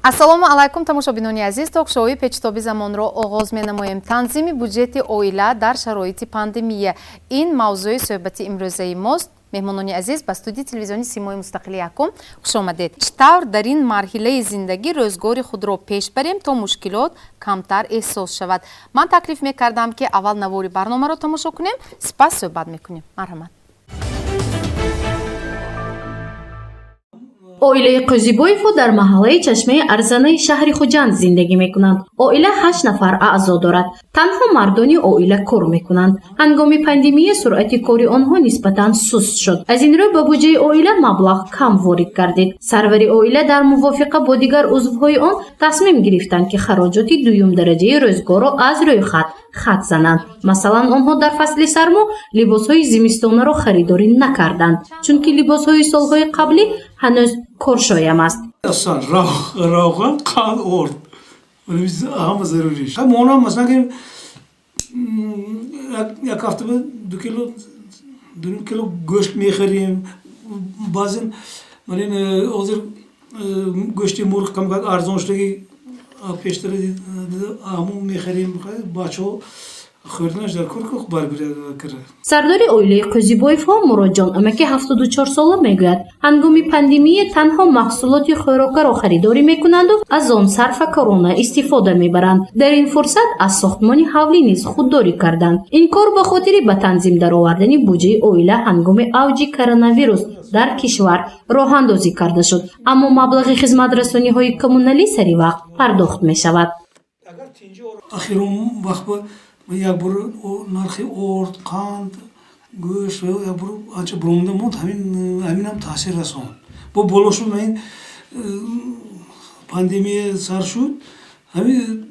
Ассалому алайкум, тамошобинони азиз. Ток-шоуи «Печутоби замонро» оғоз менамоем. Танзими буҷети оила дар шароити пандемия — ин мавзӯи суҳбати имрӯзаи мост. Меҳмонони азиз, ба студияи телевизиони «Симои мустақили якум» хушомадед. Чӣ тавр дар ин марҳилаи зиндагӣ рӯзгори худро пеш барем, то мушкилот камтар эҳсос шавад? Ман таклиф мекардам, ки аввал навори барномаро тамошо кунем, сипас суҳбат мекунем. Марҳамат. Оилаи Қӯзибоевҳо дар маҳаллаи Чашмаи Арзанаи шаҳри Хуҷанд зиндагӣ мекунанд. Оила ҳашт нафар аъзо дорад. Танҳо мардони оила кор мекунанд. Ҳангоми пандемия суръати кори онҳо нисбатан суст шуд. Аз ин рӯ ба буҷаи оила маблағ кам ворид гардид. Сарвари оила дар мувофиқа бо дигар узвҳои он тасмим гирифтанд, ки хароҷоти дуюмдараҷаи рӯзгорро аз рӯи хат хат зананд. Масалан, онҳо дар фасли сармо либосҳои зимистонаро харидорӣ накарданд, чунки либосҳои солҳои қаблӣ ҳанӯз коршоям аст. Асосан равған, қанд, орд, ҳама заруриш. Монам, масалан, ки як ҳафта 2 кило, 2,5 кило гӯшт мехарем. Баъзен ҳозир гӯшти мурғ камкак арзон шудаги, пештара ҳамон мехарем. Бачаҳо хӯрданаш дар кор барбира. Сардори оилаи Қӯзибоевҳо Муродҷон амаки 74сола мегӯяд, ҳангоми пандемия танҳо маҳсулоти хӯрокаро харидорӣ мекунанду аз он сарфакорона истифода мебаранд. Дар ин фурсат аз сохтмони ҳавлӣ низ худдорӣ карданд. Ин кор ба хотири ба танзим даровардани буҷаи оила ҳангоми авҷи коронавирус дар кишвар роҳандозӣ карда шуд, аммо маблағи хизматрасониҳои коммуналӣ сари вақт пардохт мешавад. Ахирон вақт як бор нархи орд, қанд, гӯшт як бор анча буромада монд. Ҳаминам таъсир расонд. Бо боло шуд, ин пандемия сар шуд. Ҳамин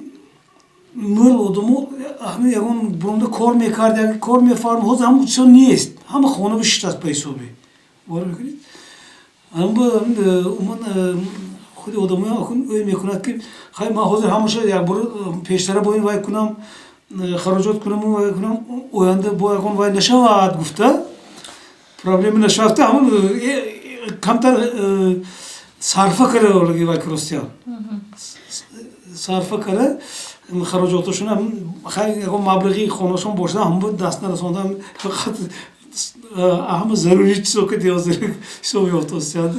мӯл одамо ҳамин ягон буромада кор мекард, як кор мефармуд, ҳозир ҳамон чизо нест. Ҳама хона бишиштааст ба ҳисоби, бовар мекунед? Умуман худи одамоя ӯй мекунад, ки хай, ман ҳозир ҳамаша якбор пештара бо ин вай кунам, хароҷот кунаму вай кунам, оянда бо ягон вай нашавад гуфта, проблема нашавад, ҳамон камтар сарфа кара, вай ростиям сарфа кара хароҷотошона. Хай, ягон маблағи хонашон бошад, ҳамон даст нарасонда, фақат ҳама зарури чизо ки ҳозир ҳисоб ёфтостияд.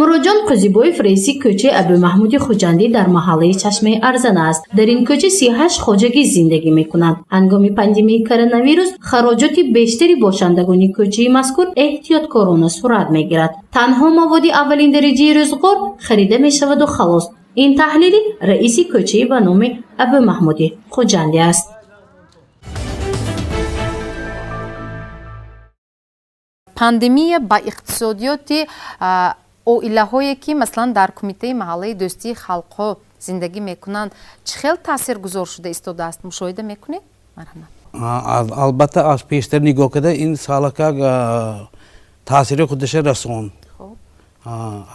Муроҷон Қӯзибоев раиси кӯчаи Абумаҳмуди Хуҷандӣ дар маҳаллаи Чашмаи Арзана аст. Дар ин кӯча 38 хоҷагӣ зиндагӣ мекунанд. Ҳангоми пандемияи коронавирус хароҷоти бештари бошандагони кӯчаи мазкур эҳтиёткорона сурат мегирад. Танҳо маводи аввалин дараҷаи рӯзғор харида мешаваду халос. Ин таҳлили раиси кӯчаи ба номи Абумаҳмуди Хуҷандӣ аст. Пандемия ба иқтисодиёти оилаҳое, ки масалан дар кумитаи маҳаллаи Дӯстии халқҳо зиндагӣ мекунанд, чӣ хел таъсиргузор шуда истодааст, мушоҳида мекунед? Марҳамат. Албатта, аз пештар нигоҳ карда, ин салакак таъсири худаша расонд.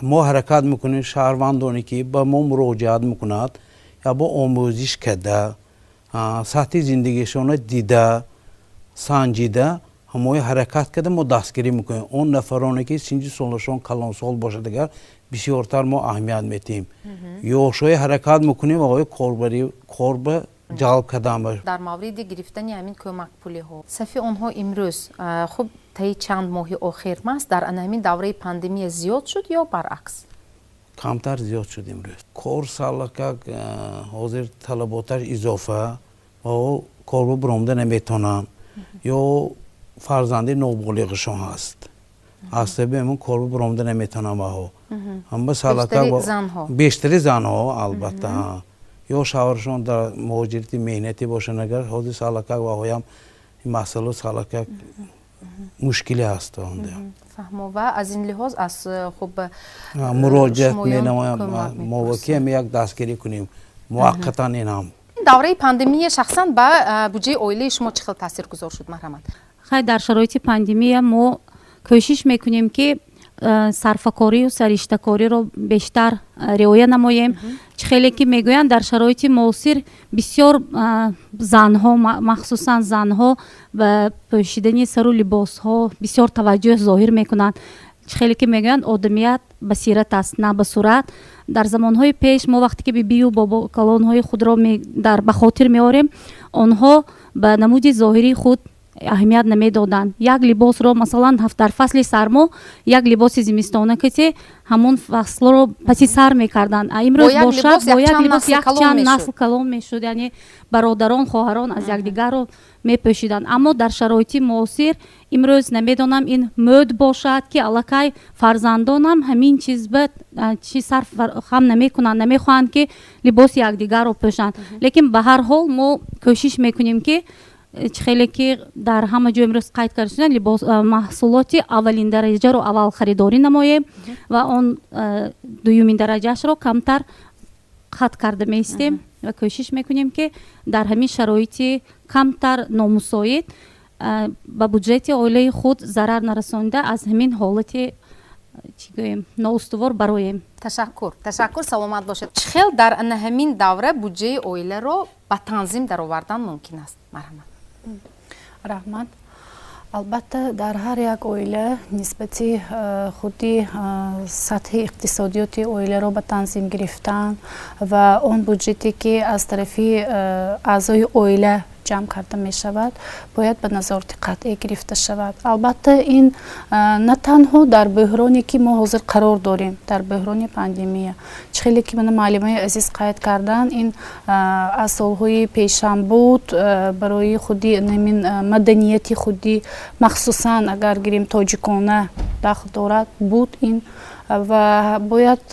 Мо ҳаракат мекунем, шаҳрвандоне ки ба мо муроҷиат мекунад, я бо омӯзиш карда, сатҳи зиндагишонро дида, санҷида, ҳамои ҳаракат карда, мо дастгирӣ мекунем. Он нафароне ки синҷи солашон калонсол бошад, агар бисёртар мо аҳамият метиҳем. Ёшҳое ҳаракат мекунем ои корбари корба ҷалб кардан. Дар мавриди гирифтани ҳамин кӯмакпулиҳо сафи онҳо имрӯз, хуб, таи чанд моҳи охир маст, дар ана ҳамин давраи пандемия зиёд шуд ё баръакс? Камтар зиёд шуд имрӯз. Кор салакак ҳозир талаботаш изофа ва корба биромада наметавонанд ё фарзанди ноболиғашон ҳаст, аз сабаби ҳамон корба биромада наметавонанд ваҳо ҳама салакак. Бештари занҳо, албатта, ё шавҳарашон дар муҳоҷирати меҳнатӣ бошанд. Агар ҳозир салакак ваҳоям масъала салакак мушкиле ҳаст. Фаҳмо, ва аз ин лиҳоз аз хуб муроҷиат менамоям мо, ки ҳами як дастгирӣ кунем муваққатан ин ҳам. Давраи пандемия шахсан ба буҷаи оилаи шумо чӣ хел таъсиргузор шуд? Марҳамат. Хай, дар шароити пандемия мо кӯшиш мекунем, ки сарфакорию сариштакориро бештар риоя намоем. Чӣ хеле ки мегӯянд, дар шароити муосир бисёр занҳо, махсусан занҳо, ба пӯшидани сару либосҳо бисёр таваҷҷӯҳ зоҳир мекунанд. Чӣ хеле ки мегӯянд, одамият ба сират аст, на ба сурат. Дар замонҳои пеш мо вақте ки бибию бобокалонҳои худро дар ба хотир меорем, онҳо ба намуди зоҳирии худ аҳамият намедоданд. Як либосро, масалан, дар фасли сармо як либоси зимистона кати ҳамон фаслро паси сар мекарданд. А имрӯз бошад, бо як либос якчанд насл калон мешуд, яъне бародарон, хоҳарон аз якдигарро мепӯшиданд. Аммо дар шароити муосир имрӯз, намедонам, ин мӯд бошад, ки аллакай фарзандонам ҳамин чиз ба чи сарф хам намекунанд, намехоҳанд, ки либоси якдигарро пӯшанд. Лекин ба ҳар ҳол мо кӯшиш мекунем, ки чӣ хеле ки дар ҳама ҷо имрӯз қайд карда шуданд, либос, маҳсулоти аввалин дараҷаро аввал харидорӣ намоем ва он дуюмин дараҷаашро камтар хат карда меистем ва кӯшиш мекунем, ки дар ҳамин шароити камтар номусоид ба буҷети оилаи худ зарар нарасонида, аз ҳамин ҳолати, чӣ гӯем, ноустувор бароем. Ташаккур, ташаккур, саломат бошед. Чӣ хел дар ана ҳамин давра буҷаи оиларо ба танзим даровардан мумкин аст? Марҳамат. Раҳмат. Албатта, дар ҳар як оила нисбати худи сатҳи иқтисодиёти оиларо ба танзим гирифтан ва он буҷете, ки аз тарафи аъзои оила ҷамъ карда мешавад, бояд ба назорати қатъӣ гирифта шавад. Албатта, ин на танҳо дар бӯҳроне, ки мо ҳозир қарор дорем, дар бӯҳрони пандемия. Чӣ хеле ки мана муаллимаи азиз қайд карданд, ин аз солҳои пешам буд. Барои худи ҳамин маданияти худи, махсусан агар гирем, тоҷикона дахл дорад буд ин. Ва бояд,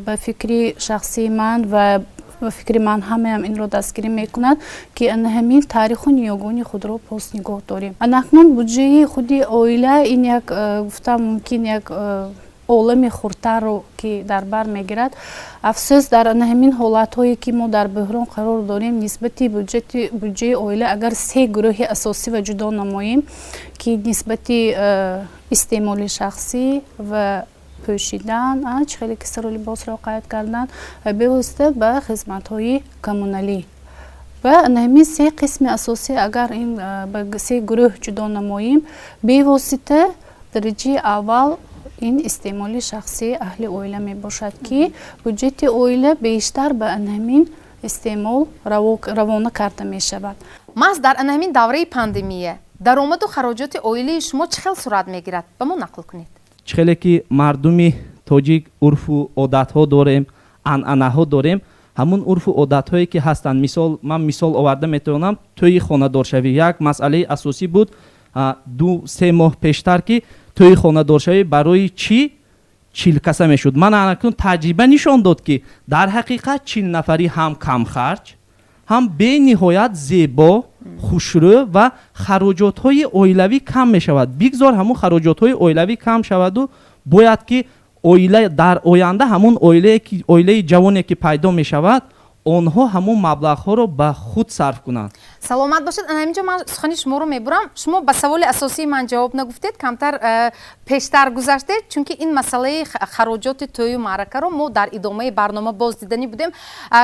ба фикри шахсии ман ва ба фикри ман, ҳамаам инро дастгирӣ мекунад, ки ана ҳамин таъриху ниёгони худро пос нигоҳ дорем. Анакнун буҷаи худи оила ин як, гуфтам мумкин, як олами хурдтарро ки дар бар мегирад. Афсӯс, дар ана ҳамин ҳолатҳое, ки мо дар бӯҳрон қарор дорем, нисбати буҷаи оила агар се гурӯҳи асосӣ ва ҷудо намоем, ки нисбати истеъмоли шахсӣ ва пӯшидан, чӣ хеле ки сару либосро қайд кардан, ва бевосита ба хизматҳои коммуналӣ, ва ҳамин се қисми асосӣ агар ин ба се гурӯҳ ҷудо намоем, бевосита дараҷаи аввал ин истеъмоли шахсии аҳли оила мебошад, ки буҷети оила бештар ба ҳамин истеъмол равона карда мешавад. Маҳз дар ҳамин давраи пандемия даромаду хароҷоти оилаи шумо чӣ хел сурат мегирад? Ба мо нақл кунед. Чӣ хеле ки мардуми тоҷик урфу одатҳо дорем, анъанаҳо дорем, ҳамун урфу одатҳое ки ҳастанд, мисол, ман мисол оварда метавонам: тӯйи хонадоршавӣ як масъалаи асосӣ буд 2-3 моҳ пештар, ки тӯйи хонадоршавӣ барои чӣ 40 каса мешуд. Ман анакун таҷриба нишон дод, ки дар ҳақиқат 40 нафарӣ ҳам камхарҷ, ҳам бениҳоят зебо, хушрӯ ва хароҷотҳои оилавӣ кам мешавад. Бигзор ҳамун хароҷотҳои оилавӣ кам шаваду бояд ки оила дар оянда, ҳамун оилаи ҷавоне, ки пайдо мешавад, онҳо ҳамун маблағҳоро ба худ сарф кунанд. Саломат бошед. Ана ҳаминҷо ман сухани шуморо мебурам. Шумо ба саволи асосии ман ҷавоб нагуфтед, камтар пештар гузаштед, чунки ин масъалаи хароҷоти тӯю маъракаро мо дар идомаи барнома боз диданӣ будем.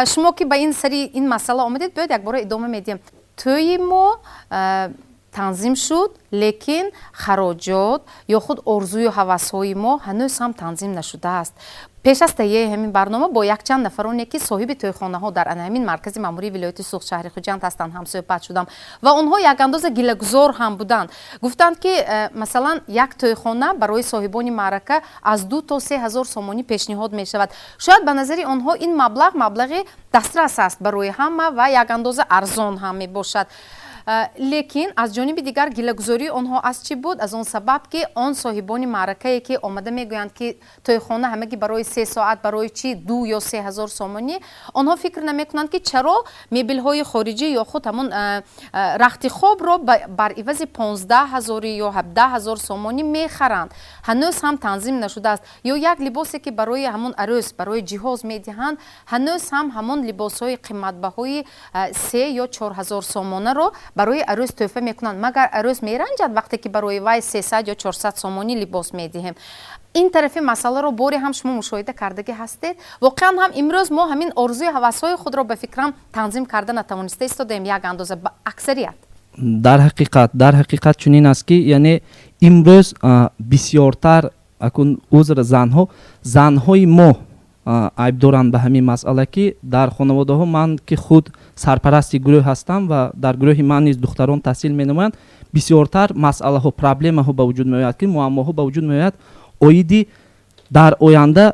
Шумо ки ба ин сари ин масъала омадед, биёед, якбора идома медиҳем. Тӯи мо танзим шуд, лекин хароҷот ё худ орзую ҳавасҳои мо ҳанӯз ҳам танзим нашудааст. Пеш аз таҳияи ҳамин барнома бо якчанд нафароне, ки соҳиби тӯйхонаҳо дар ана ҳамин маркази маъмурии вилояти Суғд, шаҳри Хуҷанд ҳастанд, ҳамсӯҳбат шудам ва онҳо якандоза гилагузор ҳам буданд. Гуфтанд, ки масалан, як тӯйхона барои соҳибони маърака аз 2 то 3 ҳазор сомонӣ пешниҳод мешавад. Шояд ба назари онҳо ин маблағ маблағи дастрас аст барои ҳама ва якандоза арзон ҳам мебошад. Лекин аз ҷониби дигар гилагузории онҳо аз чӣ буд? Аз он сабаб, ки он соҳибони маъракае, ки омада мегӯянд, ки тӯйхона ҳамагӣ барои 3 соат барои чӣ 2 ё 3 ҳазор сомонӣ, онҳо фикр намекунанд, ки чаро мебелҳои хориҷӣ ё худ ҳамон рахти хобро бар ивази 15 ҳазорӣ ё 17 ҳазор сомонӣ мехаранд. Ҳанӯз ҳам танзим нашудааст. Ё як либосе, ки барои ҳамон арӯс, барои ҷиҳоз медиҳанд, ҳанӯз ҳам ҳамон либосҳои қиматбаҳои 3 ё 4 ҳазор сомонаро барои арӯс тӯҳфа мекунанд. Магар арӯс меранҷад, вақте ки барои вай 300 ё 400 сомонӣ либос медиҳем? Ин тарафи масъаларо боре ҳам шумо мушоҳида кардагӣ ҳастед? Воқеан ҳам имрӯз мо ҳамин орзуи ҳавасҳои худро, ба фикрам, танзим карда натавониста истодаем як андоза ба аксарият. Дар ҳақиқат чунин аст, ки яъне имрӯз бисёртар Акун узр, занҳои мо айб доранд ба ҳамин масъала, ки дар хонаводаҳо, ман ки худ сарпарасти гурӯҳ ҳастам ва дар гурӯҳи ман низ духтарон таҳсил менамоянд, бисёртар масъалаҳо, проблемаҳо ба вуҷуд меояд, ки муаммоҳо ба вуҷуд меояд оиди дар оянда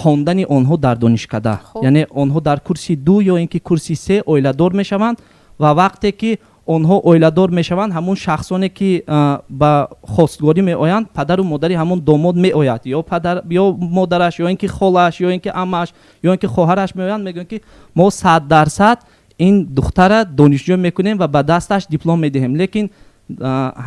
хондани онҳо дар донишкада. Яъне онҳо дар курси 2 ё ин ки курси 3 оиладор мешаванд ва вақте ки онҳо оиладор мешаванд, ҳамун шахсоне ки ба хостгорӣ меоянд, падару модари ҳамун домод меояд, ё падар, ё модараш, ё ин ки холааш, ё ин ки аммаш, ё ин ки хоҳараш меоянд, мегӯянд, ки мо 100% ин духтара донишҷӯ мекунем ва ба дасташ диплом медиҳем. Лекин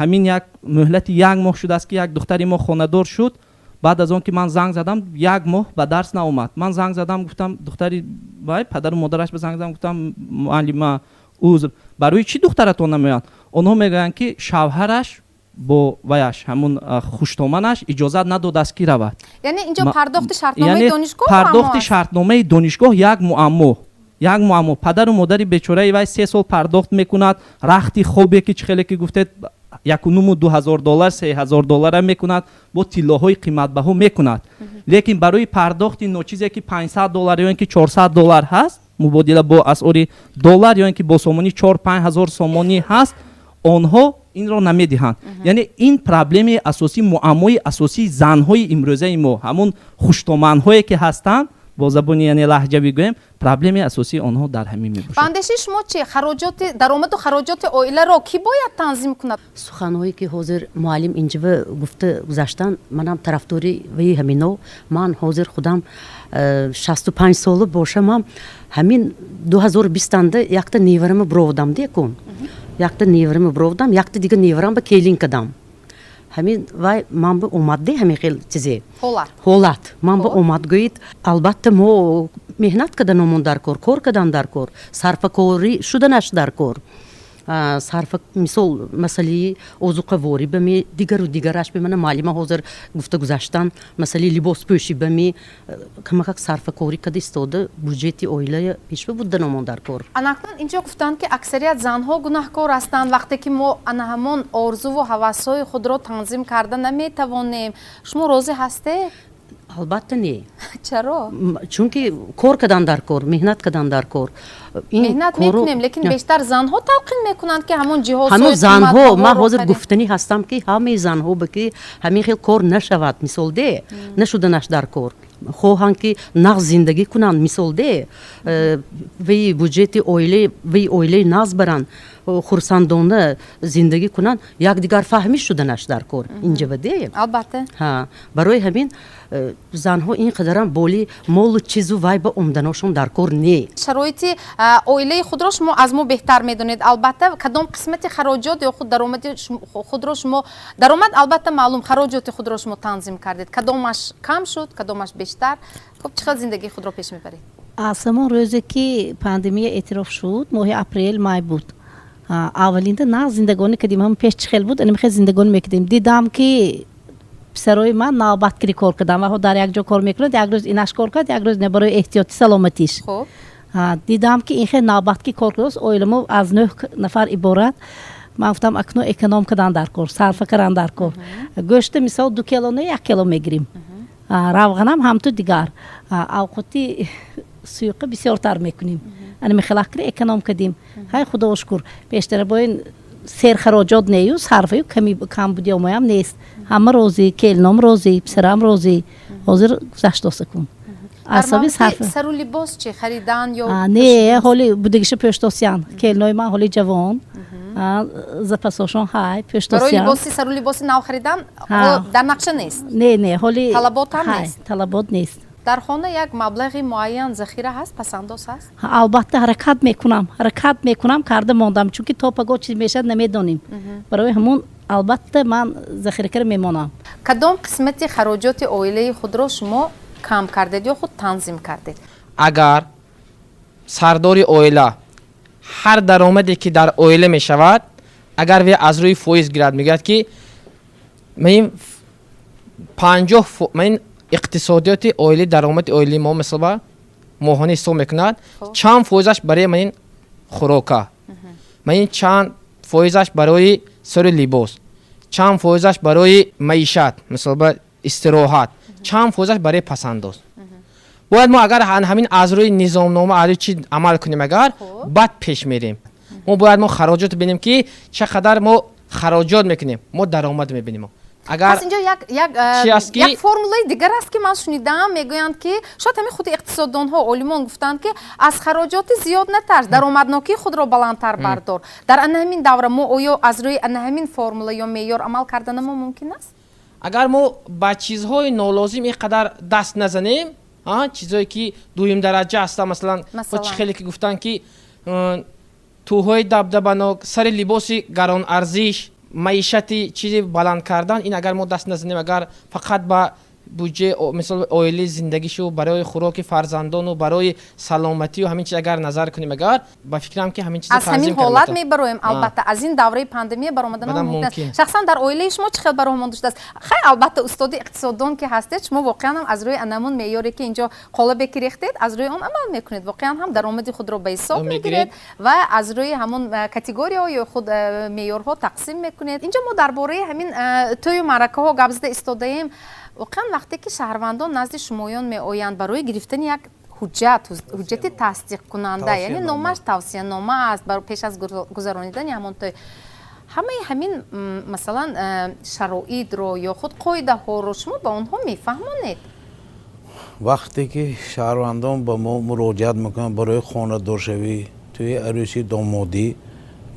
ҳамин як муҳлати як моҳ шудааст, ки як духтари мо хонадор шуд. Баъд аз он ки ман занг задам, як моҳ ба дарс наомад. Ман занг задам, гуфтам, духтари вай падару модараш ба занг задам, гуфтам: «Муаллима, узр, барои чӣ духтаратон намеояд?» Онҳо мегӯянд, ки шавҳараш бо ваяш, ҳамун хуштоманаш, иҷозат надодааст, ки равад. Яъне инҷо пардохти шартномаи донишгоҳ. Пардохти шартномаи донишгоҳ як муаммо, як муаммо. Падару модари бечораи вай 3 сол пардохт мекунад. Рахти хобе ки чӣ хеле ки гуфтед, 1,5-ду ҳазор доллар, 3000 доллара мекунад, бо тиллоҳои қиматбаҳо мекунад, лекин барои пардохти ночизе ки 500 доллар ё ин ки 400 доллар ҳаст, мубодила бо асъори доллар ё ин ки бо сомонӣ 4-5 ҳазор сомонӣ ҳаст, онҳо инро намедиҳанд. Яъне ин проблемаи асосӣ, муаммои асосии занҳои имрӯзаи мо, ҳамун хуштоманҳое ки ҳастанд, бо забони, яъне лаҳҷа бигӯем, проблемаи асосии онҳо дар ҳамин мебошад. Ба андешаи шумо чи, хароҷоти, даромаду хароҷоти оиларо кӣ бояд танзим кунад? Суханҳое ки ҳозир муаллим инҷава гуфта гузаштанд, манам тарафдори ваи ҳамино. Ман ҳозир худам 65 сола бошамам, ҳамин 2020-анда якта неварама бировдам декун, якта неварама бировдам, якта дига неварам ба келин кадам. Ҳамин вай ман ба омад де, ҳамин хел чизе. Ҳолат. Ҳолат ман ба омад. Гӯед, албатта, мо меҳнат карданомон дар кор, кор кардан дар кор, сарфакорӣ шуданаш дар кор. Сарфа, мисол, масъалаи озуқаворӣ ба ми, дигару дигараш ба мана муаллима ҳозир гуфта гузаштан, масъалаи либоспӯшӣ ба ми, камакак сарфакорӣ карда истода, буҷети оилая пешва буданомон дар кор. Анакнун инҷо гуфтанд, ки аксарият занҳо гунаҳкор ҳастанд, вақте ки мо ана ҳамон орзуву ҳавасҳои худро танзим карда наметавонем. Шумо розӣ ҳастед? Албатта, не. Чаро? Чунки кор кардан дар кор, меҳнат кардан дар кор. Меҳнат мекунем, лекин бештар занҳо талқин мекунанд, ки ҳамон ҷиҳозҳои Ҳамон занҳо, ман ҳозир гуфтанӣ ҳастам, ки ҳамаи занҳо ба ки ҳамин хел кор нашавад, мисол де, нашуданаш дар кор, хоҳанд ки нағз зиндагӣ кунанд, мисол де, ваи буҷети оилаи ваи оилаи нағз баранд, хурсандона зиндагӣ кунанд, якдигар фаҳмӣ шуданаш дар кор инҷава де. Албатта. Ҳа, барои ҳамин занҳо ин қадарам боли молу чизу вай ба омданошон дар кор не. Шароити оилаи худро шумо аз мо беҳтар медонед, албатта. Кадом қисмати хароҷот ё худ даромади худро шумо, даромад албатта маълум, хароҷоти худро шумо танзим кардед? Кадомаш кам шуд, кадомаш бештар? Хуб, чӣ хел зиндагии худро пеш мебаред? Аз ҳамон рӯзе ки пандемия эътироф шуд, моҳи апрел май буд, аввалинда нағз зиндагонӣ кардем. Ҳам пеш чӣ хел буд, ана хел зиндагонӣ мекардем. Дидам, ки писарои ман навбатгирӣ кор кардам. Ваҳо дар як ҷо кор мекунад, як рӯз инаш кор кард, як рӯз не, барои эҳтиёти саломатиш. Дидам, ки ин хел навбатгӣ кор кардааст. Оила мо аз нӯҳ нафар иборат. Ман гуфтам, акнун эконом кардан дар кор, сарфа кардан дар кор. Гӯшта, мисол, 2 кило не, 1 кило мегирим, равғанам ҳамту дигар, авқоти суюқа бисёртар мекунем. Ана михелакри эконом кардем. Ҳай, худо шукр, пештара бо ин серхароҷот нею, сарфаю ками камбуди омоям нест. Ҳама розӣ, келином розӣ, писарам розӣ. Ҳозир гузаштоса кун. Асоби сарфа. Сару либос чӣ, харидан ё? Не, ҳоли будагиша пӯштосиян. Келинои ман ҳоли ҷавон, запасошон ҳай, пӯштосиян. Барои либоси, сару либоси нав харидан дар нақша нест? Не, ҳоли Талабот ҳам нест? Талабот нест. Дар хона як маблағи муайян захира ҳаст, пасандоз ҳаст? Албатта, ҳаракат мекунам, ҳаракат мекунам, карда мондам, чунки то паго чиз мешавад, намедонем. Барои ҳамун, албатта, ман захира кара мемонам. Кадом қисмати хароҷоти оилаи худро шумо кам кардед ё худ танзим кардед? Агар сардори оила ҳар даромаде ки дар оила мешавад, агар ве аз рӯи фоиз гирад, мегӯяд, ки ман 50, ман иқтисодиёти оили, даромади оилаи мо, мисола, моҳона ҳисоб мекунад, чанд фоизаш барои ман хӯрока, ман чанд фоизаш барои сари либос, чанд фоизаш барои маишат, мисол. Истироҳат чанд фоизаш барои пасандоз. Бояд мо агар ҳамин аз рӯи низомнома, аз рӯи чи амал кунем, агар баъд пеш мерем. Мо бояд мо хароҷот бинем, ки чӣ қадар мо хароҷот мекунем, мо даромад мебинем. Агар Пас инҷо як формулаи дигар аст, ки ман шунидам, мегӯянд, ки шояд ҳамин худи иқтисоддонҳо, олимон гуфтанд, ки аз хароҷоти зиёд натарс, даромаднокии худро баландтар бардор. Дар ана ҳамин давра мо оё аз рӯи ана ҳамин формула ё меъёр амал карданамо мумкин аст? Агар мо ба чизҳои нолозим ин қадар даст назанем, чизҳое ки дуюмдараҷа ҳастанд, масалан, чӣ хеле ки гуфтанд, ки тӯйҳои дабдабанок, сари либоси гаронарзиш, маишати чизи баланд кардан, ин агар мо даст назанем, агар фақат ба буҷаи, мисол, оилаи зиндагишу, барои хӯроки фарзандону, барои саломатию ҳамин чиз агар назар кунем, агар ба фикрам, ки ҳамин чиз Аз ҳамин ҳолат мебароем. Албатта, аз ин давраи пандемия баромадан мумкин аст. Шахсан дар оилаи шумо чӣ хел бароҳ монда шудааст? Хай, албатта, устоди иқтисоддон ки ҳастед, шумо воқеан ҳам аз рӯи анамун меъёре, ки инҷо қолабе ки рехтед, аз рӯи он амал мекунед. Воқеан ҳам даромади худро ба ҳисоб мегиред ва аз рӯи ҳамун категорияҳо ё худ меъёрҳо тақсим мекунед. Инҷо мо дар бораи ҳамин тӯю маъракаҳо гап зада истодаем. Воқеан, вақте ки шаҳрвандон назди шумоён меоянд барои гирифтани як ҳуҷҷат, ҳуҷҷати тасдиқкунанда, яъне номаш тавсиянома аст, пеш аз гузаронидани ҳамон тӯй, ҳамаи ҳамин, масалан, шароитро ё худ қоидаҳоро шумо ба онҳо мефаҳмонед? Вақте ки шаҳрвандон ба мо муроҷиат мекунанд барои хонадоршавӣ, тӯи арӯсӣ, домодӣ,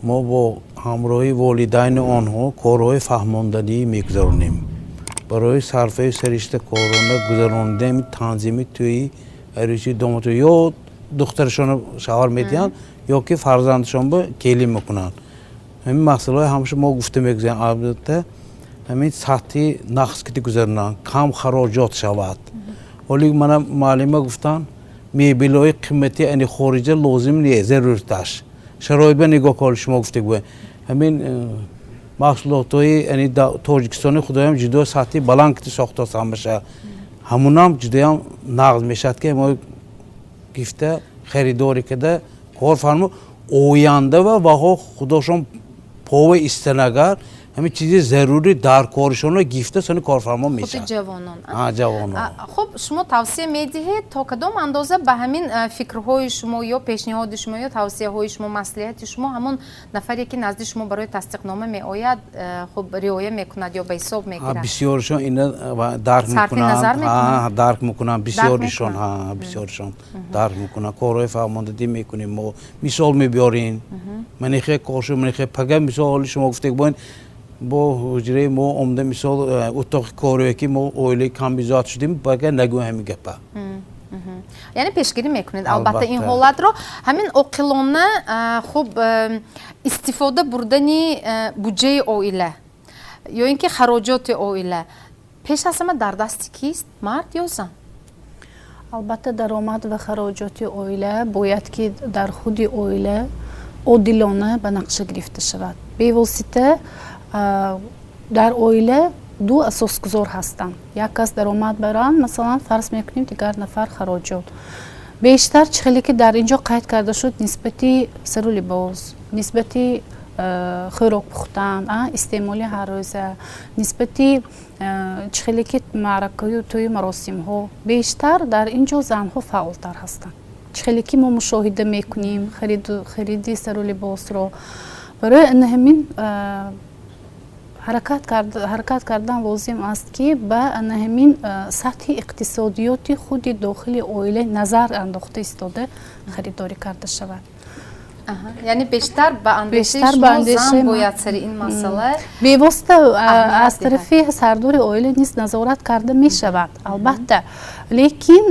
мо бо ҳамроҳи волидайни онҳо корҳои фаҳмонданӣ мегузаронем барои сарфаи сариштакорона гузаронидани танзими тӯи арӯсӣ, домодӣ. Ё духтарашонро шавҳар медиҳанд, ё ки фарзандашонро келин мекунанд. Ҳамин масъалаҳои ҳамаша мо гуфта мегузарем. Албатта, ҳамин сатҳи нақс кити гузаронанд, кам хароҷот шавад. Ҳоли мана муаллима гуфтанд, мебелҳои қимати ани хориҷа лозим не, зарурташ шароит ба нигоҳ кор. Шумо гуфтед, ҳамин маҳсулотҳои ани Тоҷикистони худоям ҷудо сатҳи баланд кити сохтааст, ҳамаша ҳамунам ҷудоям нағз мешавад, ки мо гифта харидорӣ карда кор фармо. Оянда ва ваҳо худошон пова истанагар, ҳамин чизи зарурӣ дар коришонро гифта сони корфармо мешавад. Ҷавонон. Ҷавонон. Хуб, шумо тавсия медиҳед, то кадом андоза ба ҳамин фикрҳои шумо ё пешниҳоди шумо ё тавсияҳои шумо, маслиҳати шумо ҳамон нафаре, ки назди шумо барои тасдиқнома меояд, хуб, риоя мекунад ё ба ҳисоб мегирад? Бисёришон ина дарк мекунанд, дарк мекунанд. Бисёришон дарк мекунанд. Корҳои фаҳмондадӣ мекунем мо, мисол мебиёрем, манихе коршу, манихе пага. Мисол, ҳоли шумо гуфтед, боин бо ҳуҷраи мо омда, мисол, утоқи корие, ки мо оилаи камбизоат шудем, бага нагӯ ҳамин гапа. Яъне пешгирӣ мекунед, албатта, ин ҳолатро. Ҳамин оқилона, хуб, истифода бурдани буҷаи оила ё ин ки хароҷоти оила пеш аз ҳама дар дасти кист, мард ё зан? Албатта, даромад ва хароҷоти оила бояд ки дар худи оила одилона ба нақша гирифта шавад. Бевосита дар оила ду асосгузор ҳастанд: як кас даромад баранд, масалан, фарз мекунем, дигар нафар хароҷот. Бештар, чӣ хеле ки дар ин ҷо қайд карда шуд, нисбати сару либос, нисбати хӯрок пухтан, истеъмоли ҳаррӯза, нисбати чӣ хеле ки маъракаю тӯю маросимҳо, бештар дар ин ҷо занҳо фаъолтар ҳастанд, чӣ хеле ки мо мушоҳида мекунем хариди сару либосро. Барои ана ҳамин ҳаракат кардан лозим аст, ки ба ана ҳамин сатҳи иқтисодиёти худи дохили оила назар андохта истода харидорӣ карда шавад. Яъне бештар ба андешаи шумо, зан бояд сари ин масъала Бевосита аз тарафи сардори оила низ назорат карда мешавад, албатта, лекин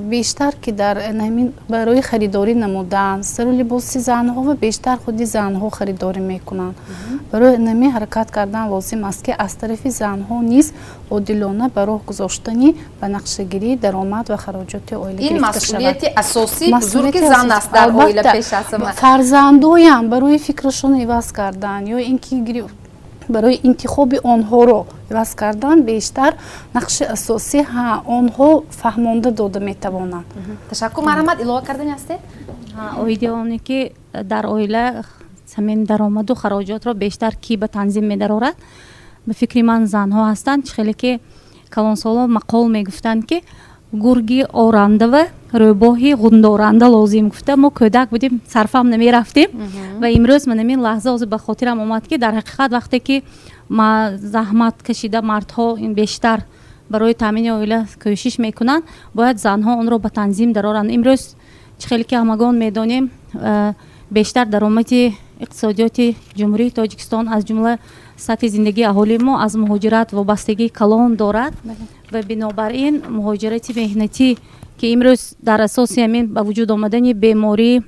бештар ки дар ҳамин барои харидорӣ намудан сару либоси занҳо ва бештар худи занҳо харидорӣ мекунанд. Барои ҳамин ҳаракат кардан лозим аст, ки аз тарафи занҳо низ одилона ба роҳ гузоштани ба нақшагирии даромад ва хароҷоти оила. Ин масъулияти асосии бузурги зан аст дар оила пеш аз ҳама. Фарзандоям барои фикрашон иваз кардан ё ин ки барои интихоби онҳоро иваз кардан бештар нақши асосӣ ҳа онҳо фаҳмонда дода метавонанд. Ташаккур, марҳамат, илова кардани ҳастед? Оиди оне ки дар оила ҳамин даромаду хароҷотро бештар кӣ ба танзим медарорад, ба фикри ман, занҳо ҳастанд. Чӣ хеле ки Калонсолон мақол мегуфтанд, ки гурги орандава рӯбоҳи ғундоранда лозим гуфта. Мо кӯдак будем, сарфаҳм намерафтем ва имрӯз ман ҳамин лаҳза ҳозир ба хотирам омад, ки дар ҳақиқат вақте ки заҳмат кашида мардҳо ин бештар барои таъмини оила кӯшиш мекунанд, бояд занҳо онро ба танзим дароранд. Имрӯз чӣ хеле ки ҳамагон медонем, бештар даромади иқтисодиёти Ҷумҳурии Тоҷикистон, аз ҷумла сатҳи зиндагии аҳолии мо, аз муҳоҷират вобастагии калон дорад ва бинобар ин муҳоҷирати меҳнатӣ, ки имрӯз дар асоси ҳамин ба вуҷуд омадани бемории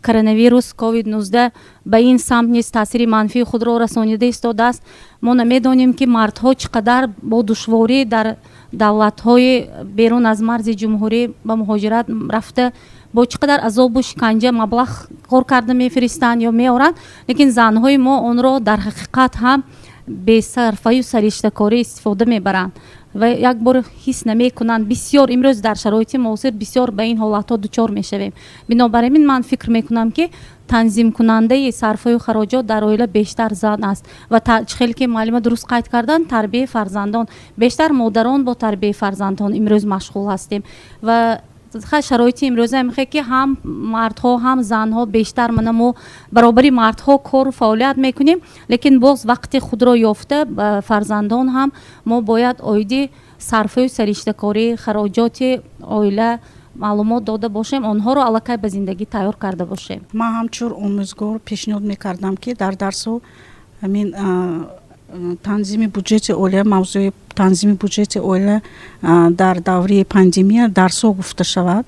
коронавирус COVID-19 ба ин самт низ таъсири манфии худро расонида истодааст. Мо намедонем, ки мардҳо чӣ қадар бо душворӣ дар давлатҳои берун аз марзи ҷумҳурӣ ба муҳоҷират рафта, бо чӣ қадар азобу шиканҷа маблағ кор карда мефиристанд ё меоранд, лекин занҳои мо онро дар ҳақиқат ҳам бесарфаю сариштакорӣ истифода мебаранд ва як бор ҳис намекунанд. Бисёр имрӯз дар шароити муосир бисёр ба ин ҳолатҳо дучор мешавем. Бинобар ин ман фикр мекунам, ки танзимкунандаи сарфаю хароҷот дар оила бештар зан аст ва чӣ хеле ки муаллима дуруст қайд карданд, тарбияи фарзандон, бештар модарон бо тарбияи фарзандон имрӯз машғул ҳастем. Ва шароити имрӯза мехоҳе, ки ҳам мардҳо, ҳам занҳо бештар, мана мо баробари мардҳо кору фаъолият мекунем, лекин боз вақти худро ёфта ба фарзандон ҳам мо бояд оиди сарфаю сариштакорӣ, хароҷоти оила маълумот дода бошем, онҳоро аллакай ба зиндагӣ тайёр карда бошем. Ман ҳамчун омӯзгор пешниҳод мекардам, ки дар дарсҳо ҳамин танзими буҷети оила, мавзӯи танзими буҷети оила дар давраи пандемия дарсҳо гуфта шавад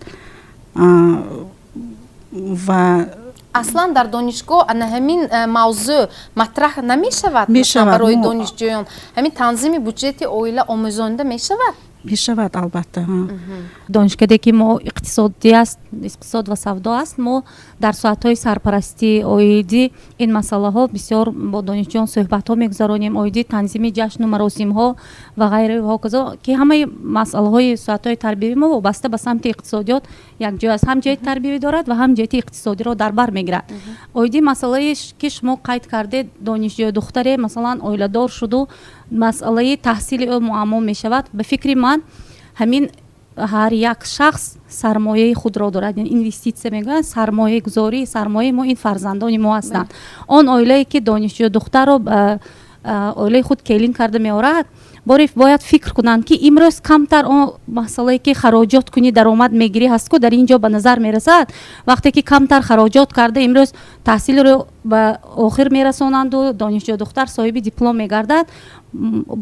ва Аслан дар донишгоҳ ана ҳамин мавзӯъ матраҳ намешавад? Мешавад. Барои донишҷӯён ҳамин танзими буҷети оила омӯзонида мешавад? Мешавад, албатта. Донишкаде ки мо иқтисодӣ аст, иқтисод ва савдо аст, мо дар соатҳои сарпарастӣ оиди ин масъалаҳо бисёр бо донишҷӯён суҳбатҳо мегузаронем, оиди танзими ҷашну маросимҳо ва ғайра ҳоказо, ки ҳамаи масъалаҳои соатҳои тарбиявӣ мо вобаста ба самти иқтисодиёт якҷоя аст, ҳам ҷиҳати тарбиявӣ дорад ва ҳам ҷиҳати иқтисодиро дар бар мегирад. Оиди масъалае, ки шумо қайд кардед, донишҷӯ духтаре, масалан, оиладор шуду масъалаи таҳсили ӯ муаммо мешавад, ба фикри ман, ҳамин ҳар як шахс сармояи худро дорад, инвеститсия мегӯянд, сармоягузорӣ. Сармояи мо ин фарзандони мо ҳастанд. Он оилае, ки донишҷӯ духтарро ба оилаи худ келин карда меорад, боре бояд фикр кунанд, ки имрӯз камтар он масъалае, ки хароҷот кунӣ, даромад мегирӣ ҳаст ку, дар ин ҷо ба назар мерасад. Вақте ки камтар хароҷот карда имрӯз таҳсилро ба охир мерасонанду донишҷӯ духтар соҳиби диплом мегардад,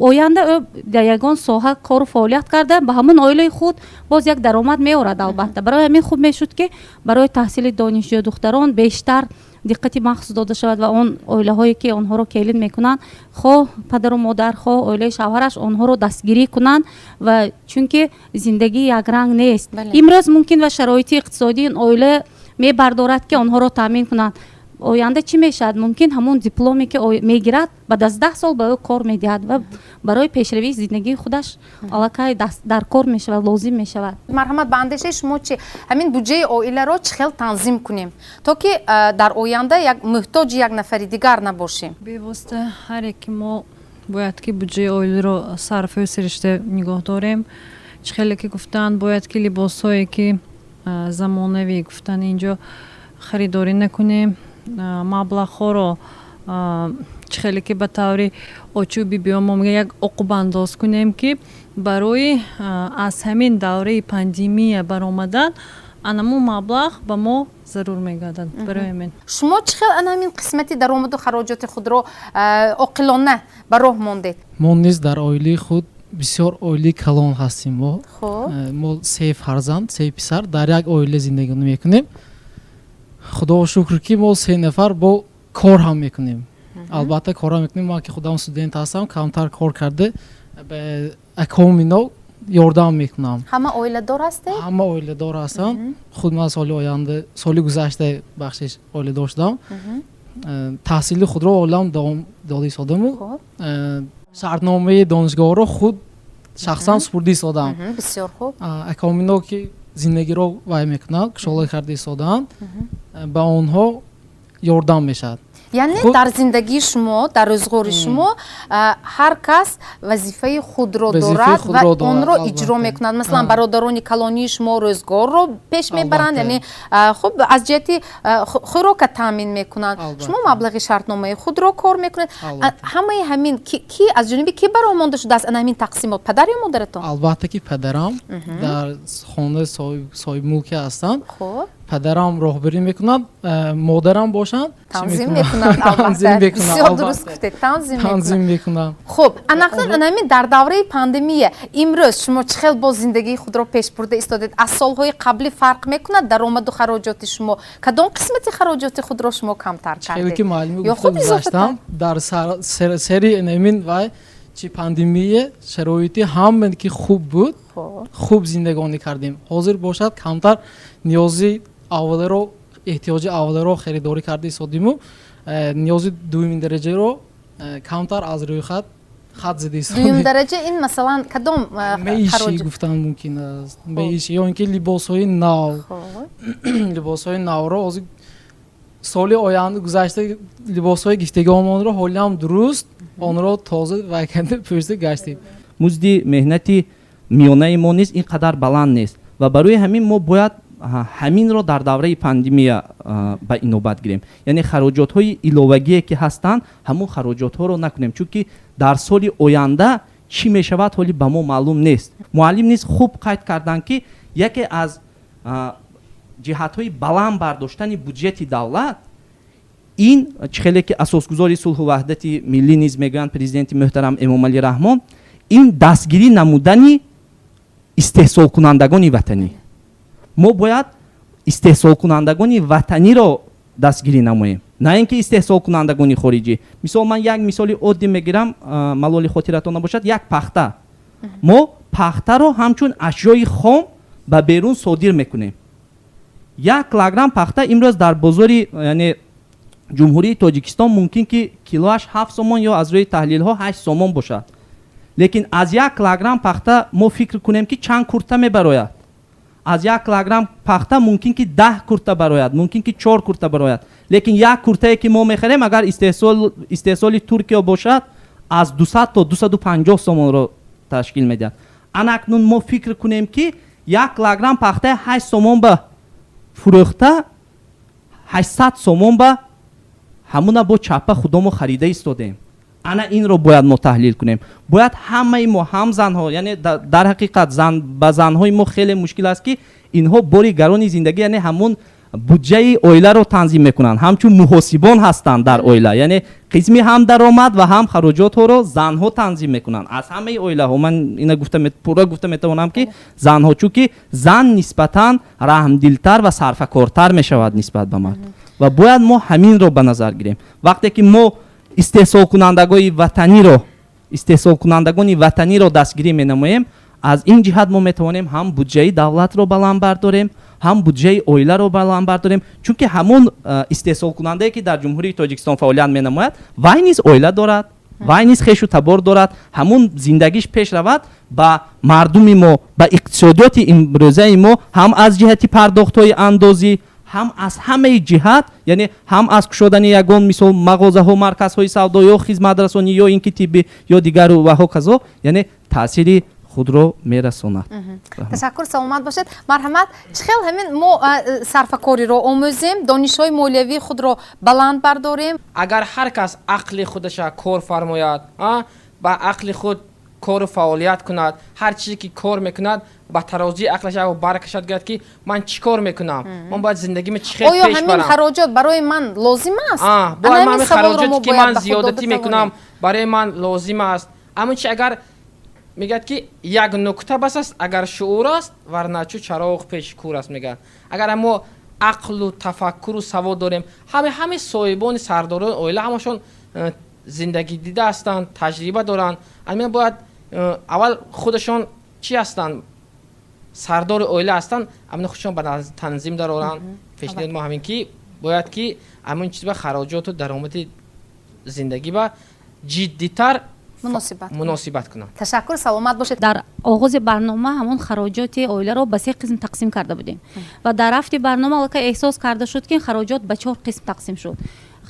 оянда ӯ дар ягон соҳа кору фаъолият карда, ба ҳамон оилаи худ боз як даромад меорад. Албатта, барои ҳамин хуб мешуд, ки барои таҳсили донишҷӯ духтарон бештар диққати махсус дода шавад ва он оилаҳое, ки онҳоро келин мекунанд, хоҳ падару модар, хоҳ оилаи шавҳараш, онҳоро дастгирӣ кунанд. Ва чунки зиндагӣ якранг нест, имрӯз мумкин ва шароити иқтисодии ин оила мебардорад, ки онҳоро таъмин кунанд, оянда чӣ мешавад? Мумкин ҳамон дипломе, ки мегирад, баъд аз 10 сол ба ӯ кор медиҳад ва барои пешравии зиндагии худаш аллакай дар кор мешавад, лозим мешавад. Марҳамат, ба андешаи шумо чӣ, ҳамин буҷаи оиларо чӣ хел танзим кунем, то ки дар оянда як муҳтоҷи як нафари дигар набошем? Бевосита ҳар яке мо бояд ки буҷаи оиларо сарфаю сиришта нигоҳ дорем. Чӣ хеле ки гуфтанд, бояд ки либосҳое, ки замонавӣ гуфтанд, инҷо харидорӣ накунем. Маблағҳоро, чӣ хеле ки ба таври очу бибиён мо мегӯям, як оқубандоз кунем, ки барои аз ҳамин давраи пандемия баромадан анамун маблағ ба мо зарур мегардад. Барои ҳамин Шумо чӣ хел ана ҳамин қисмати даромаду хароҷоти худро оқилона ба роҳ мондед? Мо низ дар оилаи худ бисёр оилаи калон ҳастем мо. Мо се фарзанд, се писар дар як оила зиндагӣ мекунем. Худоро шукр, ки мо се нафар бо кор ҳам мекунем, албатта, кор ҳам мекунем. Ман ки худам студент ҳастам, камтар кор карда ба аком ино ёрдам мекунам. Ҳама оиладор ҳастед? Ҳама оиладор ҳастам. Худ ман соли оянда, соли гузашта, бахшиш, оиладор шудам. Таҳсили худро олам давом дода истодаму шартномаи донишгоҳро худ шахсан супурда истодам. Бисёр хуб. Акомино ки зиндагиро вай мекунанд, кушола карда истодаанд, ба онҳо ёрдам мешавад. Яъне дар зиндагии шумо, дар рӯзғори шумо ҳар кас вазифаи худро дорад ва онро иҷро мекунад. Масалан, бародарони калонии шумо рӯзгорро пеш мебаранд, яъне хуб аз ҷиҳати хӯрока таъмин мекунанд, шумо маблағи шартномаи худро кор мекунед. Ҳамаи ҳамин ки аз ҷониби ки бароҳ монда шудааст, ана ҳамин тақсимот, падар ё модаратон? Албатта ки падарам дар хона соҳибмулке ҳастанд. Падарам роҳбарӣ мекунад, модарам бошанд танзим мекунанд. Албатта, бисёр дуруст гуфтед, танзим мекунанд. Хуб, анакнун анамин дар давраи пандемия имрӯз шумо чӣ хел боз зиндагии худро пеш бурда истодед? Аз солҳои қаблӣ фарқ мекунад даромаду хароҷоти шумо? Кадом қисмати хароҷоти худро шумо камтар кардед? Ки муаллими гуфта гузаштам, дар сари анамин вай чи пандемия шароити ҳама ки хуб буд, хуб зиндагонӣ кардем. Ҳозир бошад, камтар ниёзи авваларо, эҳтиёҷи авваларо харидорӣ карда истодиму ниёзи дуюмин дараҷаро камтар аз рӯйхат хат зада истодем. Дуюм дараҷа ин масалан кадом? Меишӣ гуфтан мумкин аст, меишӣ ё ин ки либосҳои нав. Либосҳои навро ҳозир соли оянда гузашта либосҳои гифтагиомонро ҳолиам дуруст онро тоза вайканда пӯшида гаштем. Музди меҳнати миёнаи мо низ ин қадар баланд нест ва барои ҳамин мо бояд ҳаминро дар давраи пандемия ба инобат гирем, яъне хароҷотҳои иловагие ки ҳастанд, ҳамон хароҷотҳоро накунем, чунки дар соли оянда чӣ мешавад, ҳоли ба мо маълум нест. Муаллим низ хуб қайд карданд, ки яке аз ҷиҳатҳои баланд бардоштани буҷети давлат ин чӣ хеле ки асосгузори сулҳу ваҳдати миллӣ низ мегӯянд, президенти муҳтарам Эмомалӣ Раҳмон, ин дастгирӣ намудани истеҳсолкунандагони ватанӣ. Мо бояд истеҳсолкунандагони ватаниро дастгирӣ намоем, на ин ки истеҳсолкунандагони хориҷӣ. Мисол, ман як мисоли оддӣ мегирам, малоли хотиратон набошад, як пахта. Мо пахтаро ҳамчун ашёи хом ба берун содир мекунем. 1 килограмм пахта имрӯз дар бозори, яъне Ҷумҳурии Тоҷикистон, мумкин ки килоаш 7 сомон ё аз рӯи таҳлилҳо 8 сомон бошад. Лекин аз 1 килограмм пахта мо фикр кунем, ки чанд курта мебарояд? Аз 1 килограмм пахта мумкин ки 10 курта барояд, мумкин ки чор курта барояд. Лекин як куртае ки мо мехарем, агар истеҳсоли Туркия бошад, аз 200 то 250 сомонро ташкил медиҳад. Ана акнун мо фикр кунем, ки 1 килограмм пахтаи 8 сомон ба фурӯхта, 800 сомон ба ҳамуна бо чаппа худомо харида истодем. Ана инро бояд мо таҳлил кунем. Бояд ҳамаи мо, ҳам занҳо, яъне дар ҳақиқат зан ба занҳои мо хеле мушкил аст, ки инҳо бори гарони зиндагӣ, яъне ҳамун буҷаи оиларо танзим мекунанд, ҳамчун муҳосибон ҳастанд дар оила, яъне қисми ҳам даромад ва ҳам хароҷотҳоро занҳо танзим мекунанд аз ҳамаи оилаҳо. Ман ина гуфта, пурра гуфта метавонам, ки занҳо, чунки зан нисбатан раҳмдилтар ва сарфакортар мешавад нисбат ба мард. Ва бояд мо ҳаминро ба назар гирем. Вақте ки мо истеҳсолкунандагони ватаниро дастгирӣ менамоем, аз ин ҷиҳат мо метавонем ҳам буҷаи давлатро баланд бардорем, ҳам буҷаи оиларо баланд бардорем, чунки ҳамон истеҳсолкунандае, ки дар Ҷумҳурии Тоҷикистон фаъолият менамояд, вай низ оила дорад, вай низ хешу табор дорад. Ҳамун зиндагиш пеш равад, ба мардуми мо, ба иқтисодиёти имрӯзаи мо ҳам аз ҷиҳати пардохтҳои андозӣ, ҳам аз ҳамаи ҷиҳат, яъне ҳам аз кушодани ягон мисол мағозаҳо, марказҳои савдо ё хизматрасонӣ ё ин ки тиббӣ ё дигару ва ҳоказо, яъне таъсири худро мерасонад. Ташаккур, саломат бошед. Марҳамат, чӣ хел ҳамин мо сарфакориро омӯзем, донишҳои молиявии худро баланд бардорем? Агар ҳар кас ақли худаша кор фармояд, ба ақли худ кору фаъолият кунад, ҳар чизе ки кор мекунад, ба тарозии ақлаш баркашад, гӯяд, ки ман чӣ кор мекунам, ман бояд зиндагима чӣ хел оё пеш ҳамин барам? Хароҷот барои ман лозим аст? Бояд ман ҳамин хароҷоте ки ман зиёдатӣ мекунам, барои ман лозим аст? Амн чи агар мегӯяд, ки як нукта бас аст, агар шуур аст, варна чу чароғ пеши кур аст, мегӯяд. Агар мо ақлу тафаккуру савод дорем, ҳаме соҳибони сардорони оила ҳамашон зиндагӣ дида ҳастанд, таҷриба доранд. Амин бояд аввал худашон чӣ ҳастанд, сардори оила ҳастанд, амина худшон ба танзим дароранд. Пешниҳоди мо ҳамин ки бояд ки ҳамин чиз ба хароҷоту даромади зиндагӣ ба ҷиддитар муносибат кунанд. Ташаккур, саломат бошед. Дар оғози барнома ҳамон хароҷоти оиларо ба се қисм тақсим карда будем ва дар рафти барнома аллакай эҳсос карда шуд, ки хароҷот ба чор қисм тақсим шуд.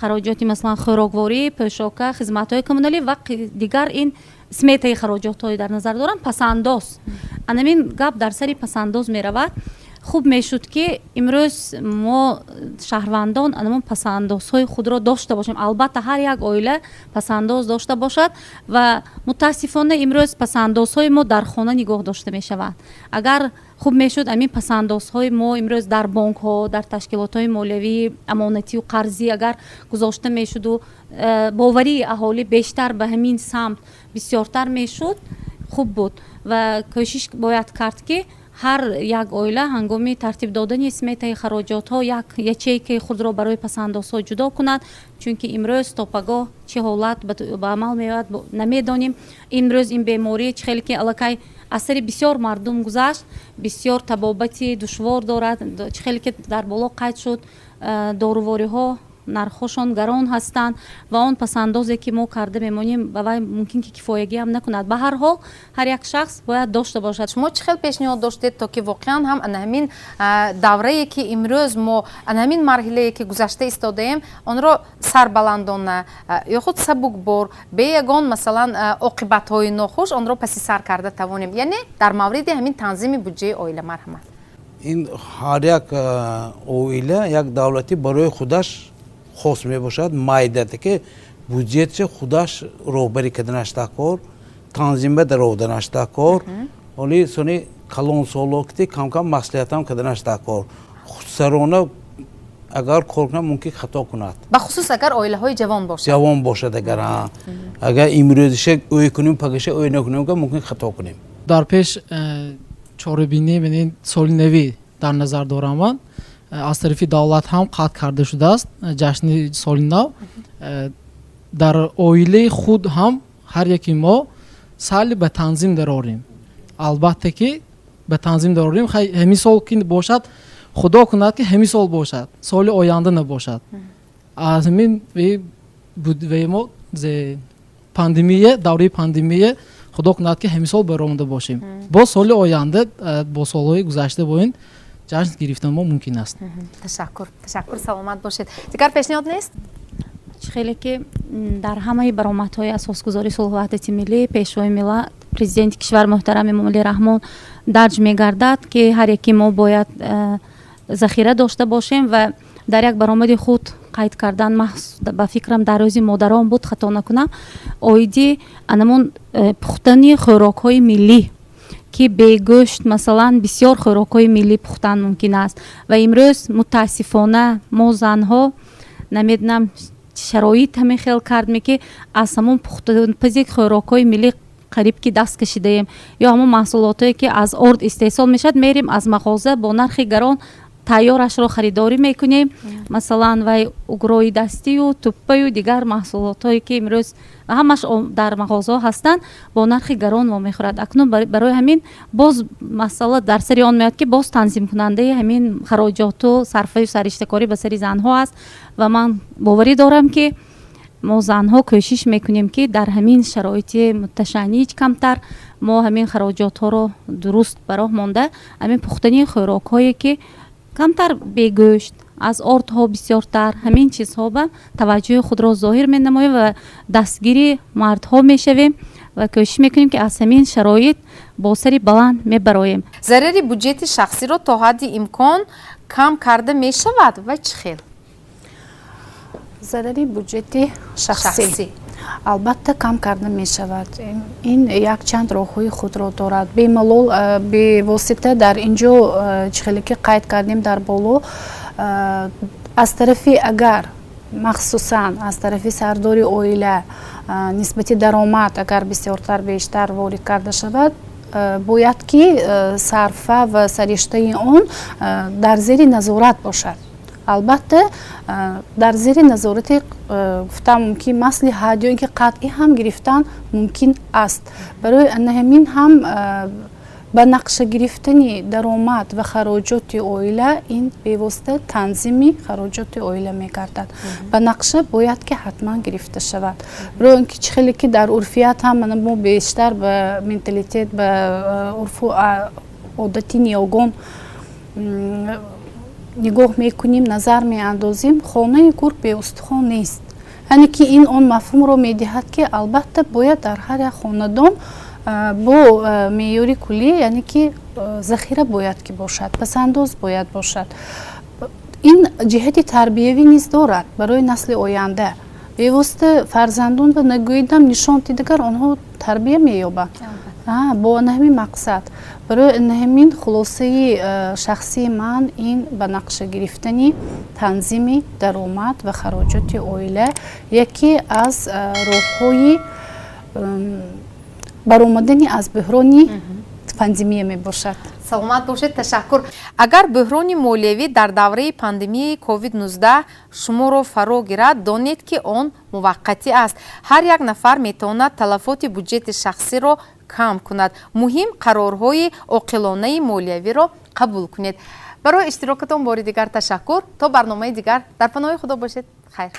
Хароҷоти, масалан, хӯрокворӣ, пӯшока, хизматҳои коммуналӣ ва дигар, ин сметаи хароҷотҳое дар назар дорам. Пасандоз, анамин гап дар сари пасандоз меравад. Хуб мешуд, ки имрӯз мо, шаҳрвандон, анамон пасандозҳои худро дошта бошем. Албатта, ҳар як оила пасандоз дошта бошад. Ва мутаассифона, имрӯз пасандозҳои мо дар хона нигоҳ дошта мешаванд. Агар хуб мешуд, амин пасандозҳои мо имрӯз дар бонкҳо, дар ташкилотҳои молиявии амонатию қарзӣ агар гузошта мешуду боварии аҳолӣ бештар ба ҳамин самт бисёртар мешуд, хуб буд. Ва кӯшиш бояд кард, ки ҳар як оила ҳангоми тартиб додани сметаи хароҷотҳо як ячейкаи худро барои пасандозҳо ҷудо кунад, чунки имрӯз то пагоҳ чӣ ҳолат ба амал меояд, намедонем. Имрӯз ин беморӣ чӣ хеле ки аллакай аз сари бисёр мардум гузашт, бисёр табобати душвор дорад. Чӣ хеле ки дар боло қайд шуд, дорувориҳо нархҳошон гарон ҳастанд ва он пасандозе, ки мо карда мемонем, ба вай мумкин ки кифоягиам накунад. Ба ҳар ҳол, ҳар як шахс бояд дошта бошад. Шумо чӣ хел пешниҳод доштед, то ки воқеан ҳам ана ҳамин даврае, ки имрӯз мо ана ҳамин марҳилае, ки гузашта истодаем, онро сарбаландона ё худ сабукбор, бе ягон, масалан, оқибатҳои нохуш онро паси сар карда тавонем, яъне дар мавриди ҳамин танзими буҷаи оила? Марҳамат. Ин ҳар як оила, як давлатӣ барои худаш хос мебошад. Майдате ки буҷетша худаш роҳбарӣ карданаш даркор, танзимба дароварданаш даркор. Оли сони калонсолокти камкам маслиҳатам карданаш даркор. Худсарона агар кор кунад, мумкин хато кунад. Бахусус агар оилаҳои ҷавон бошад. Ҷавон бошад. Агар имрӯзиша ӯй кунем, пагаша ӯй накунем, мумкин хато кунем. Дар пеш чорабинӣ, соли навӣ дар назар дорам ман, аз тарафи давлат ҳам қатъ карда шудааст ҷашни соли нав. Дар оилаи худ ҳам ҳар яки мо саъй ба танзим дарорем, албатта ки ба танзим дарорем. Ҳамин сол ки бошад, худо кунад, ки ҳамин сол бошад, соли оянда набошад. Аз ҳамин мо пандемия, давраи пандемия, худо кунад, ки ҳамин сол баромада бошем, боз соли оянда бо солҳои гузашта бо ин ҷашн гирифтан мо мумкин аст. Ташаккур, ташаккур, саломат бошед. Дигар пешниҳод нест? Чӣ хеле ки дар ҳамаи баромадҳои асосгузори сулҳу ваҳдати миллӣ, Пешвои миллат, Президенти кишвар муҳтарам Эмомалӣ Раҳмон дарҷ мегардад, ки ҳар яки мо бояд захира дошта бошем. Ва дар як баромади худ қайд кардан, маҳз ба фикрам, дар рӯзи модарон буд, хато накунам, оиди анамон пухтани хӯрокҳои миллӣ, ки бегӯшт, масалан, бисёр хӯрокҳои миллӣ пухтан мумкин аст. Ва имрӯз мутаассифона мо занҳо, намедонам, шароит ҳамин хел кардме, ки аз ҳамон пухтупази хӯрокҳои миллӣ қариб ки даст кашидаем, ё ҳамон маҳсулотое, ки аз орд истеҳсол мешавад, мерем аз мағоза бо нархи гарон тайёрашро харидорӣ мекунем. Масалан, вай угрои дастию туппаю дигар маҳсулотҳое, ки имрӯз ҳамаш дар мағозаҳо ҳастанд, бо нархи гарон вомехӯрад. Акнун барои ҳамин боз масъала дар сари он меояд, ки боз танзимкунандаи ҳамин хароҷоту сарфаю сариштакорӣ ба сари занҳо аст. Ва ман боварӣ дорам, ки мо занҳо кӯшиш мекунем, ки дар ҳамин шароити муташанниҷ камтар мо ҳамин хароҷотҳоро дуруст ба роҳ монда, ҳамин пухтани хӯрокҳое, ки камтар бегӯшт, аз ордҳо бисёртар, ҳамин чизҳо ба таваҷҷӯҳи худро зоҳир менамоем ва дастгири мардҳо мешавем ва кӯшиш мекунем, ки аз ҳамин шароит бо сари баланд мебароем. Зарари буҷети шахсиро то ҳадди имкон кам карда мешавад ва чӣ хел? Зарари буҷети шахсӣ албатта кам карда мешавад. Ин якчанд роҳҳои худро дорад. Бемалол, бевосита дар ин ҷо, чӣ хеле ки қайд кардем дар боло, аз тарафи, агар махсусан аз тарафи сардори оила нисбати даромад агар бисёртар, бештар ворид карда шавад, бояд ки сарфа ва сариштаи он дар зери назорат бошад. Албатта, дар зери назорати гуфтан мумкин, маслиҳат ё ин ки қатъӣ ҳам гирифтан мумкин аст. Барои ана ҳамин ҳам ба нақша гирифтани даромад ва хароҷоти оила, ин бевосита танзими хароҷоти оила мегардад. Ба нақша бояд ки ҳатман гирифта шавад, барои он ки чӣ хеле ки дар урфият ҳам мана мо бештар ба менталитет, ба урфу одати ниёгон. Нигоҳ мекунем, назар меандозем, хонаи гург беустухон нест. Яъне ки ин он мафҳумро медиҳад, ки албатта бояд дар ҳар як хонадон бо меъёри куллӣ, яъне ки захира бояд ки бошад, пасандоз бояд бошад. Ин ҷиҳати тарбиявӣ низ дорад барои насли оянда. Бевосита фарзандонро нагӯидам, нишон дидагар онҳо тарбия меёбанд бо ҳамин мақсад. Барои ҳамин хулосаи шахсии ман ин ба нақша гирифтани танзими даромад ва хароҷоти оила яке аз роҳҳои баромадани аз бӯҳрони пандемия мебошад. Саломат бошед, ташаккур. Агар бӯҳрони молиявӣ дар давраи пандемияи COVID-19 шуморо фаро гирад, донед, ки он муваққатӣ аст. Ҳар як нафар метавонад талафоти буҷети шахсиро кам кунад. Муҳим, қарорҳои оқилонаи молиявиро қабул кунед. Барои иштирокатон бори дигар ташаккур. То барномаи дигар дар паноҳи Худо бошед. Хайр.